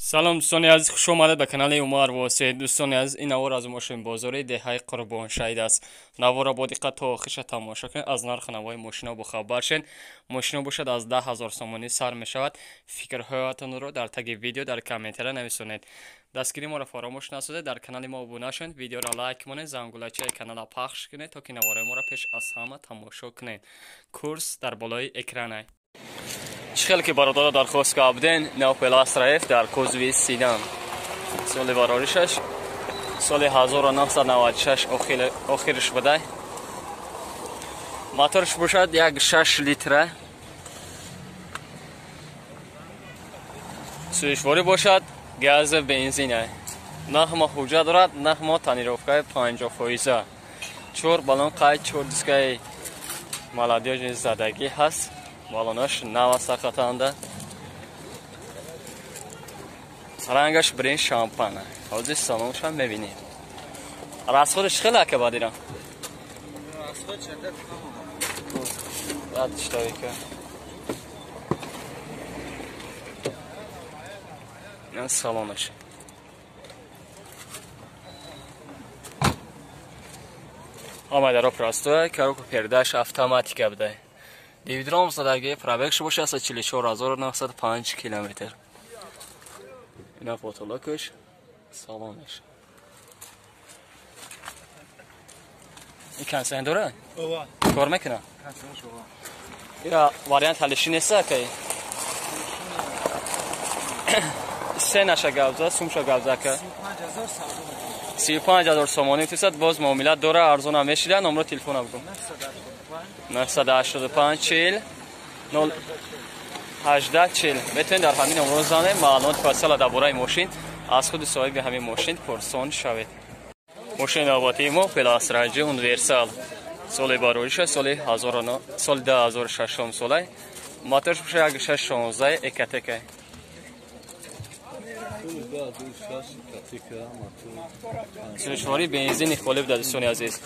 Салом дӯстони азиз, хуш омадед ба канали Умар Восеъ. Дӯстони азиз, ин навор аз мошинбозори деҳаи Қурбоншаҳид аст. Наворро бо диққат то охирша тамошо кунед, аз нархи навои мошино бохабар шед. Мошино бошад аз 10 000 сомонӣ сар мешавад. Фикрҳоятонро дар таги видео дар комментария нависонед. Дастгири моро фаромӯш насозед, дар канали мо обуна шавед, видеоро лайк монед, зангулачаи каналро пахш кунед, то ки навораи моро пеш аз ҳама тамошо кунед. Курс дар болои экрана. Чӣ хеле ки бародаро дархост карден, Opel Astra F дар кузови седан. Соли бароришаш соли 1996 охирш буда. Моторш бошад 1.6 литра. Сӯзишворӣ бошад газ бензин. Нах мо ҳуҷҷат дорад, нах мо тонировкаи 50%. 4 баллон қайд, 4 дискаи молодёжни задагӣ ҳаст. Балонаш нав аст ҳақиқатанда. Рангаш бирин шампана. Ҳозир салоншам мебинем. Расходаш хеле ака бадира? Расход чакат Рад штавика. Ин салонаш. Омадаро простой, коробка передач автоматика буда. Дивидром задаги пробегш бошад 44905 километр. Ина потолокаш, салонаш. Ин консен дора? Ова. Кор мекуна? Консенш ова. Ира вариант ҳалиши нест акай? Се наша гавза, сумша гавза ака. 35000 35000 сомонӣ тусад, боз муомилат дора, арзона мешида, номро телефона бигӯ. 985 40 0 18 40. Метавонед дар ҳамин номро занед, маълумоти фасала дар бораи мошин аз худи соҳиби ҳамин мошин пурсон шавед. Мошини навбатии мо Opel Astra G Universal. Соли барориша соли 2006 солай. Моторш боша 1.6 ЭКТК. Сӯзишвории бензини холӣ буда дӯстони азиз.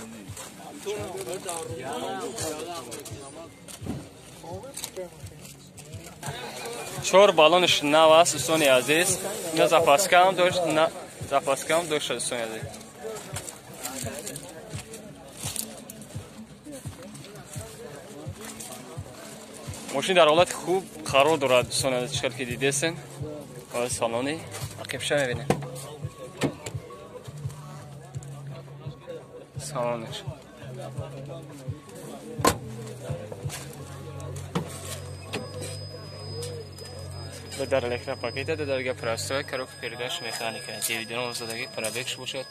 Чор баллонаш нав аст дӯстони азиз. Ина запаскаам дошт, на запаскаам дошт дӯстони азиз. Мошин дар ҳолати хуб қарор дорад дӯстони азиз, чӣ хел ки дидесен. Салони ақибша мебинем. Салонаш. Дар электропакета, дарга простой, коробка передач механика. Дивидон задаги пробегш бошад.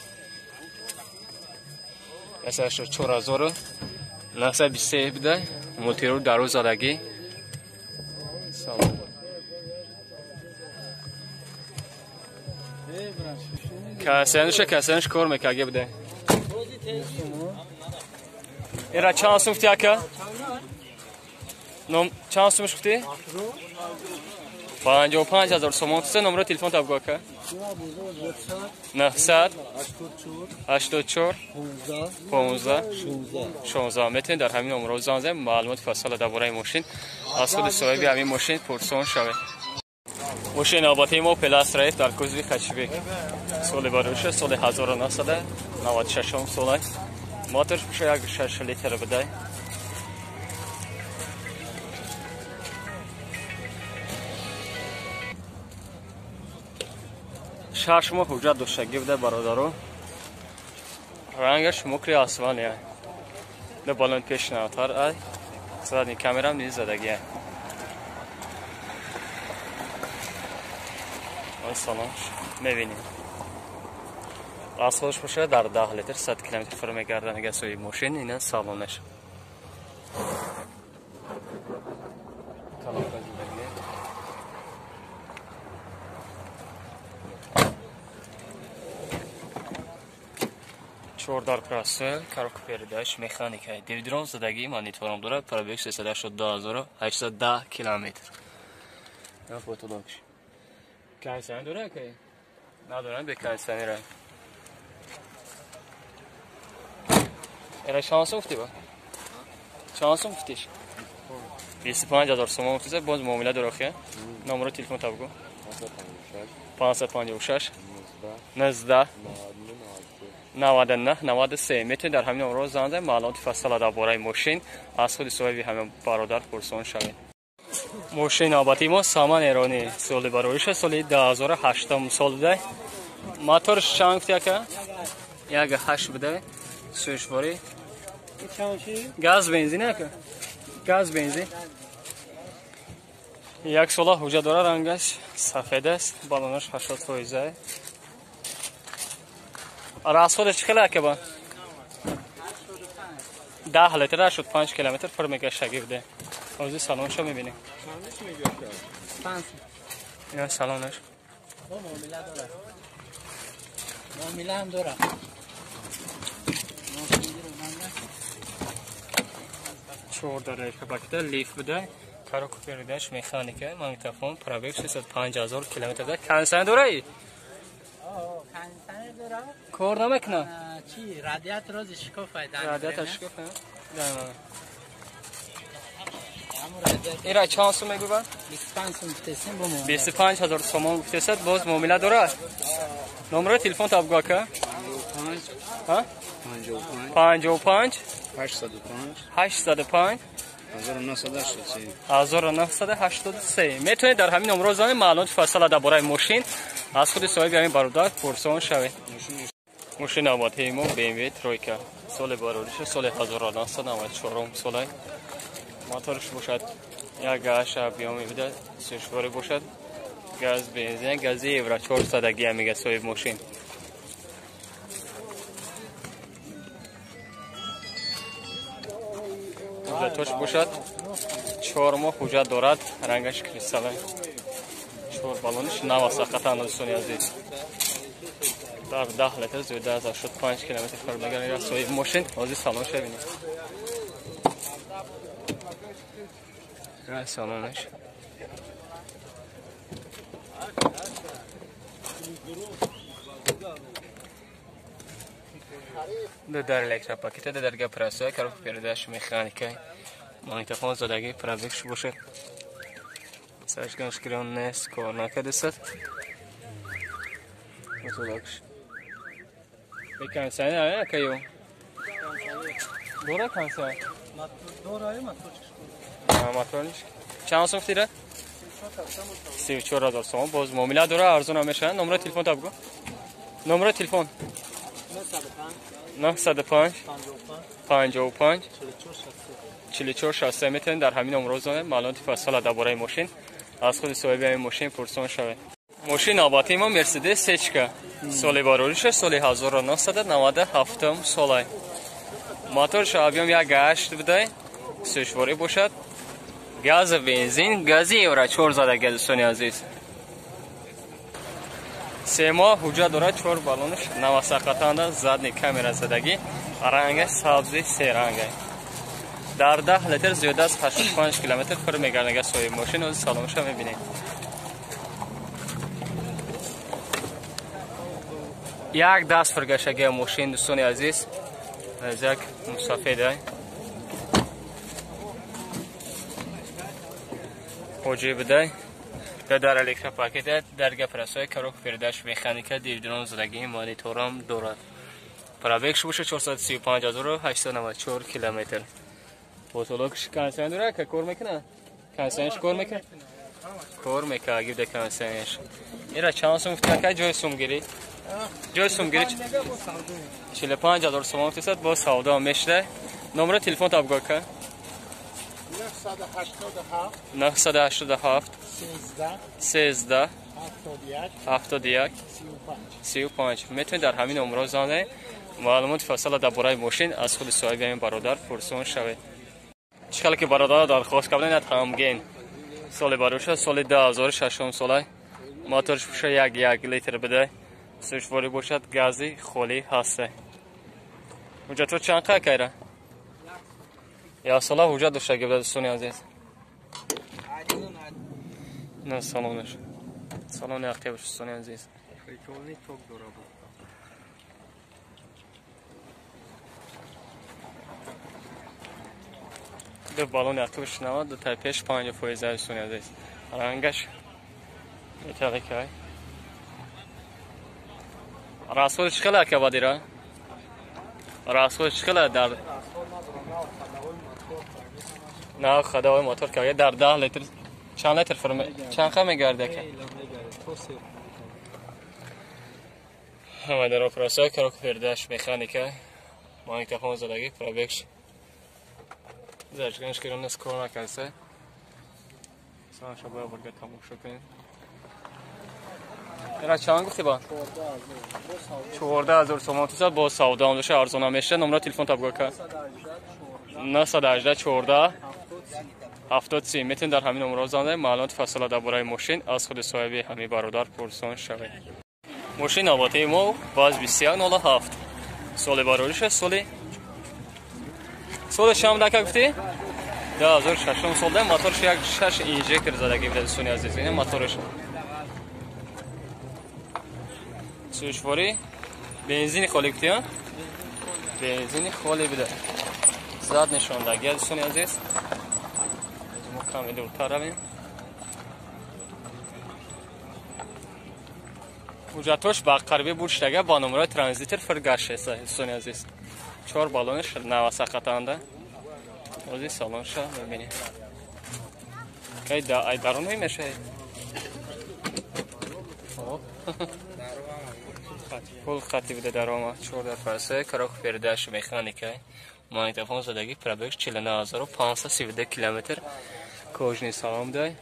184 923 буда, мултирол дару задаги. Салом. Касенш кор мекаге буда. Ира чанд сум гуфти ака? Ном чанд сумш гуфти? 55 000 сомон. Се номро телефон та бигӯ ака. 984 15 16. Метавонед дар ҳамин номро занг занед, маълумоти фасала дар бораи мошин аз худи соҳиби ҳамин мошин пурсон шавед. Мошини навбатии мо Opel Astra F дар кузови хэтчбек. Соли барориша соли 1996 сола. Моторш боша 1.6 литр буда. Шаш моҳ ҳуҷҷат доштагӣ буда бародаро. Рангаш мукри асфалт. Да балон пеш навтар ай. Задний камерам низ задагӣ. Салонш мебинем. Расходш бошад дар 10 литр 100 километр фур мегардад ага соҳиби мошин. Ина салонаш. Колонка задагӣ. Чордар простой, коробка передач, механика. Дивидрон задагӣ, мониторам дорад, пробег 382810 километр. Ина фотолокш. Кондиционер дора ки? Надорам, бе кондиционера. Эра чанд сум гуфти ба? Чанд сум гуфтиш? 25 000 сомон гуфтиса, боз муомила дора хе. Номро телефон та бигӯ. 556 19 99 93. Метавонед дар ҳамин номерҳо занг занед, маълумоти фасала дар бораи мошин аз худи соҳиби ҳамин бародар пурсон шавед. Мошини навбатии мо Саман эронӣ, соли барориша соли 2008 сол буда. Моторш чанд гуфти ака? 1.8 буда. Сӯшворӣ. Газ бензин ака? Газ бензин. Як сола ҳуҷҷат дора, рангаш сафед аст, балонаш 80%. Расходаш чӣ хеле ака ба? 10 литр 85 километр пур мегаштагӣ буда. Ҳозир салонашо мебинем. Ина салонаш. Муомила ҳам дорад. Чор дар электропакета лифт буда. Коробка передач механика, магнитофон, пробег 605 000 километр. Кондиционер дорад? Кондиционер дорад. Кор намекунад? Чи радиатор рози шикоф айдан. Радиатор шикоф, да. Ира чанд сум мегӯяд? 25 сум гуфтесем, бо муомила. 25 000 сомон гуфтесад, боз муомила дорад. Номерои телефон та бигӯ ака? 55 55 805 805 1983. Метавонед дар ҳамин номерҳо занед, маълумоти фасала дар бораи мошин аз худи соҳиби ҳамин бародар пурсон шавед. Мошини навбатии мо BMW тройка, соли барориша соли 1994 сола. Моторш бошад 1.8 объём буда, сӯшворӣ бошад, газ бензин, гази евро 400 гия мега соҳиб мошин. Ҳуҷҷатош бошад 4 моҳ ҳуҷҷат дорад, рангаш кристалла. 4 баллониш нав аст, ҳақиқатан дӯстони азиз. Дар 10 литр зиёда аз 85 километр пур мегарад соҳиби мошин. Ҳозир салонашро бинем. Салонаш. Дар электропакета, дар гапрасоя, коробка передач механика, магнитофон задагӣ, пробегш бошад. Саршканш гирон нест, кор накардесад. Мотолакш. Кондиционер ака ё? Дора кондиционер? Дора, моторчик. Моторниш. Чанд сум гуфтира? 34 000 сомон. Боз муомила дора, арзон ҳам мешавад. Номерои телефон та бигӯ. Номерои телефон. 905 55 44 63. Метавонед дар ҳамин номерҳо занед, маълумоти фасала дар бораи мошин аз худи соҳиби ҳамин мошин пурсон шавед. Мошини навбатии мо Мерседес сечка, соли барориша соли 1997 солай. Моторш объём 1.8 буда, сӯшворӣ бошад, газ бензин, гази евро 4 задаги дӯстони азиз. 3 моҳ ҳуҷҷат дорад, 4 баллонаш навасақатанда, задний камера задагӣ, рангаш сабзи серанга. Дар 10 литр зиёда аз 85 километр пур мегардад соҳиби мошин. Ҳозир салонашро мебинем. Як даст пургаштагии мошин дӯстони азиз, як мусафеда. Ҳоҷӣ буда. Дар электропакета, дар гапрасои, коробка передач механика, дивдрон задагии, мониторам дорад. Пробегш боша 435 894 километр. Потолокш кондиционер дорад, ка кор мекунад? Кондиционерш кор мекунад? Кор мекунад, гибда кондиционерш. Ира чанд сум гуфти ака ҷои сумгирӣ? Ҷои сумгирӣ 45 000 сомон гуфтесад, боз савдо мешуда. Номерои телефон та бигӯ ака. 987 13 71 35. Метавонед дар ҳамин номерҳо занед, маълумоти фасала дар бораи мошин аз худи соҳиби ҳамин бародар пурсон шавед. Чӣ хеле ки бародаро дархост карданд, ҳамген соли бароша соли 2006 сола, моторш пуша 1.1 литр буда, сӯшворӣ бошад, гази холӣ ҳаста. Ҳуҷҷатҳо чанд қа кайра? Як сола ҳуҷҷат доштагӣ буда дӯстони азиз. На салонаш. Салони ақибаш дӯстони азиз. Ду баллони ақибаш 90, ду тай пеш 5% дӯстони азиз. Рангаш металликай. Расход чӣ хела ака бадира? Расход чӣ хела дар на хадавои мотор карда дар 10 литр чанд литр фурме чанд ха мегард ака? Ҳама дар операция коробка пердач механика магнитофон задагӣ пробегш зажиганаш киронас кор накарда. Санаша бояд бурга тамошо кунем. Ира чанд гуфти ба? 14000 сомон тусад бо савдо ҳам доша арзона меша. Номера телефон табгӯ ка? 918 14 73. Метавонед дар ҳамин номерҳо занг занед. Маълумоти фасила дар бораи мошин аз худи соҳиби ҳамин бародар пурсон шавед. Мошин навбатии мо ВАЗ 2107 соли барориша соли чанд дака гуфтӣ? 2006 солда моторш як 6 инжектор задагӣ буда дӯстони азиз. Ина моторш сӯзишворӣ бензини холӣ гуфтӣ, а? Бензини холӣ буда. Зад нишондагӣ дӯстони азиз. Мо каме дуртар равем. Ҳуҷҷатҳош ба қариби буд шудага ба номерои транзитр фиргаштеса дӯстони азиз. 4 баллонаш навасақатанда. Ози салонша мебинем. Кай да ай дарун мешавад. Пул хати буда дарома 4 фарса коробка пердач механика магнитофон задагӣ пробег 49532 километр кожный салон дай.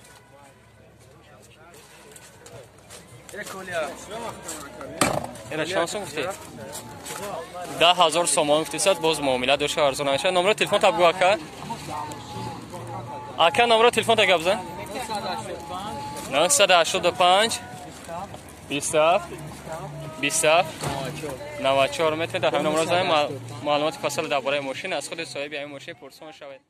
Ира чанд сом гуфтӣ? 10000 сомон гуфтисад боз муомила дошта арзон намешавад. Номеро телефон табгӯ ака. Ака номеро телефон та гап зан. 985 27 27 94. Метавонед дар ҳамин номеро занед. Маълумоти фасл дар бораи мошин аз худи соҳиби ҳамин мошин пурсон шавед.